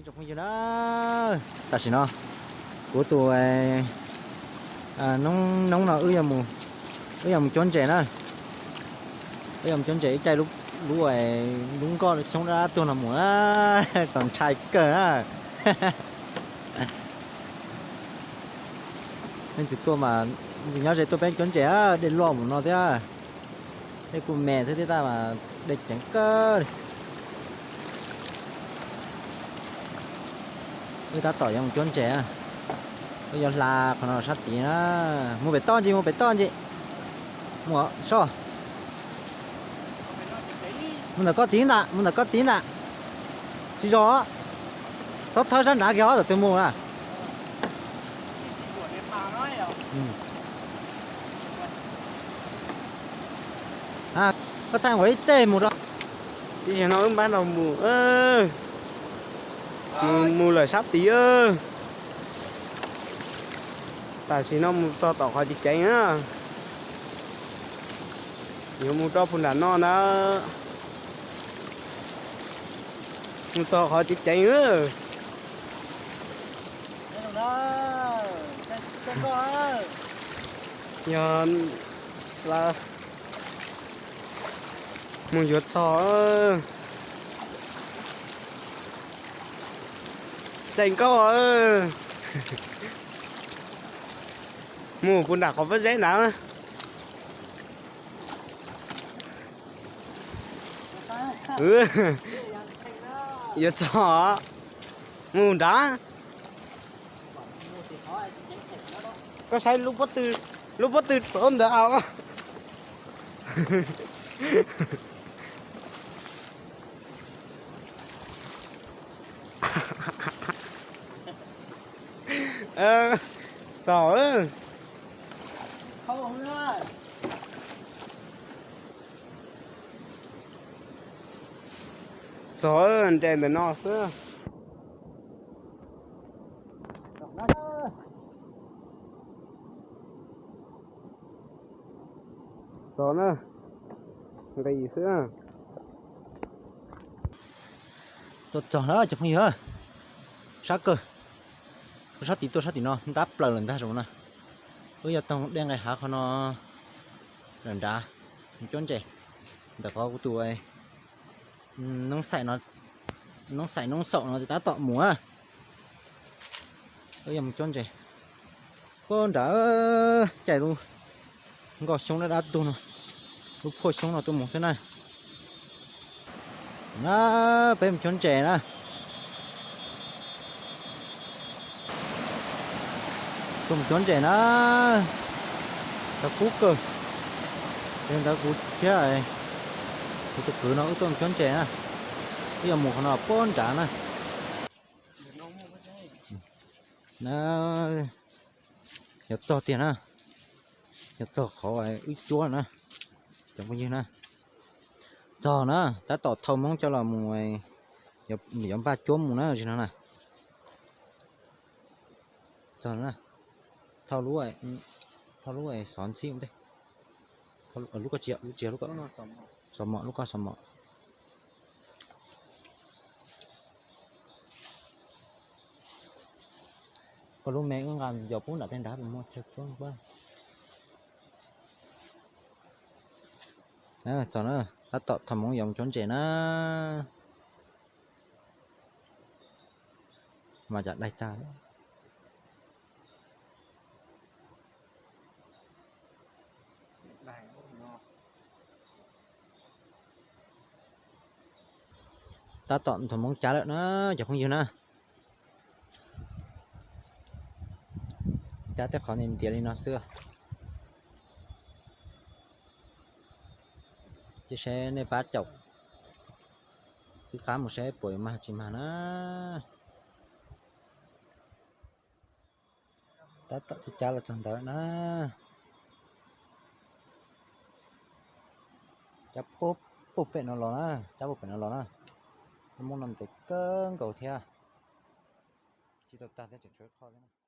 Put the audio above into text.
Tsoom phooj ywg na, tam sim no kuv tus noob no wb yuav mus cuab ntses na. Wb yuav mus cuab ntses ib caij lub, lub nkoj xyoob dab tuag no mus na, txaus ntshai kawg na. Leej twg tuaj mas nyob ze tuaj peb cuab ntses, dej loj mus no thiab. Dej kuj me xwb thiab tab mas dej ceev kawg li. Wb tab tom yuav mus cuab ntses, wb yuav hla qhov no sab tid na. Mus pem toj ntsis, mus pem toj ntsis. Mus soj. Mus ntawm koj tid ntag, mus ntawm koj tid ntag. Tsis zog, txhob thawb sab nrad kiag os, tam twg mus na. Koj thaij nqua ib teg mus rau. Ib zaug no wb npaj no mus, mus lawm sab tid. Tam sim no mus txog tom qhov ceev ceev na. Yuav mus rau puag nram no na. Mus txog qhov ceev ceev. Yog mus yuav txog. Txaus nkauj. Mus puag nram qhov pob zeb ntawd. Yuav txog. Mus nrad. Koj saib lub pob tw, lub pob tw rau ntawd au. Txog. Txog, nres ntawm no xwb. Txog na, nqis xwb. Tuaj txog na cov phooj ywg, sab kawg, sab tid tuaj sab tim no ntab plaws lawm ntag zoo na. Wb yuav taug dej nqes hav qhov no lawm nrad, mus cuab ntses ntawm qhov kuv tus noob xaim noob xaum no tab tom mus na. Wb yuav mus cuab ntses puag nrad, caij lub nkoj xyoob dab dab tuag no, lub phuaj xyoob no tuaj mus xwb na. Na, peb mus cuab ntses na. Tuaj mus cuab ntses na. Ntawd kub kawg. Yog ntawd kuv thiab kuv tus kwv no wb tuaj mus cuab ntses na. Wb yuav mus qhov no puag nrad na. Na, yuav txog tiag na. Yuav txog qhov wb cuab na, cov phooj ywg na. Txog na, tab tom thau hmoob coj los mus, yuav npaj cuab mus na, zaum no na. Txog na, thau lub, thau lub xov ntxhib ua ntej. Lub koj tsis yog, lub tsis yog lub koj, xov mom, lub koj xov mom. Koj lub me wb nqa yos pub nram tej nrad puas muaj chaw cuab. Txog na, tab tom thau hmoob yuav mus cuab ntses na. Mas cas daig tag. Tab tom thau hmoob cab lawm na cov phooj ywg na. Cab tej qhov ntiav ntiav li no xwb. Cia saib nej pab caum wb qab mus saib puas yuav mag tsis mag na. Tab tom cab los txog ntawd na. Cab puag pem no los na, cab puag pem no los na. Lub hmoob no ntev kawg nkaus thiab. Tsis tau tag thiab, tseem tshuav ib qho thiab.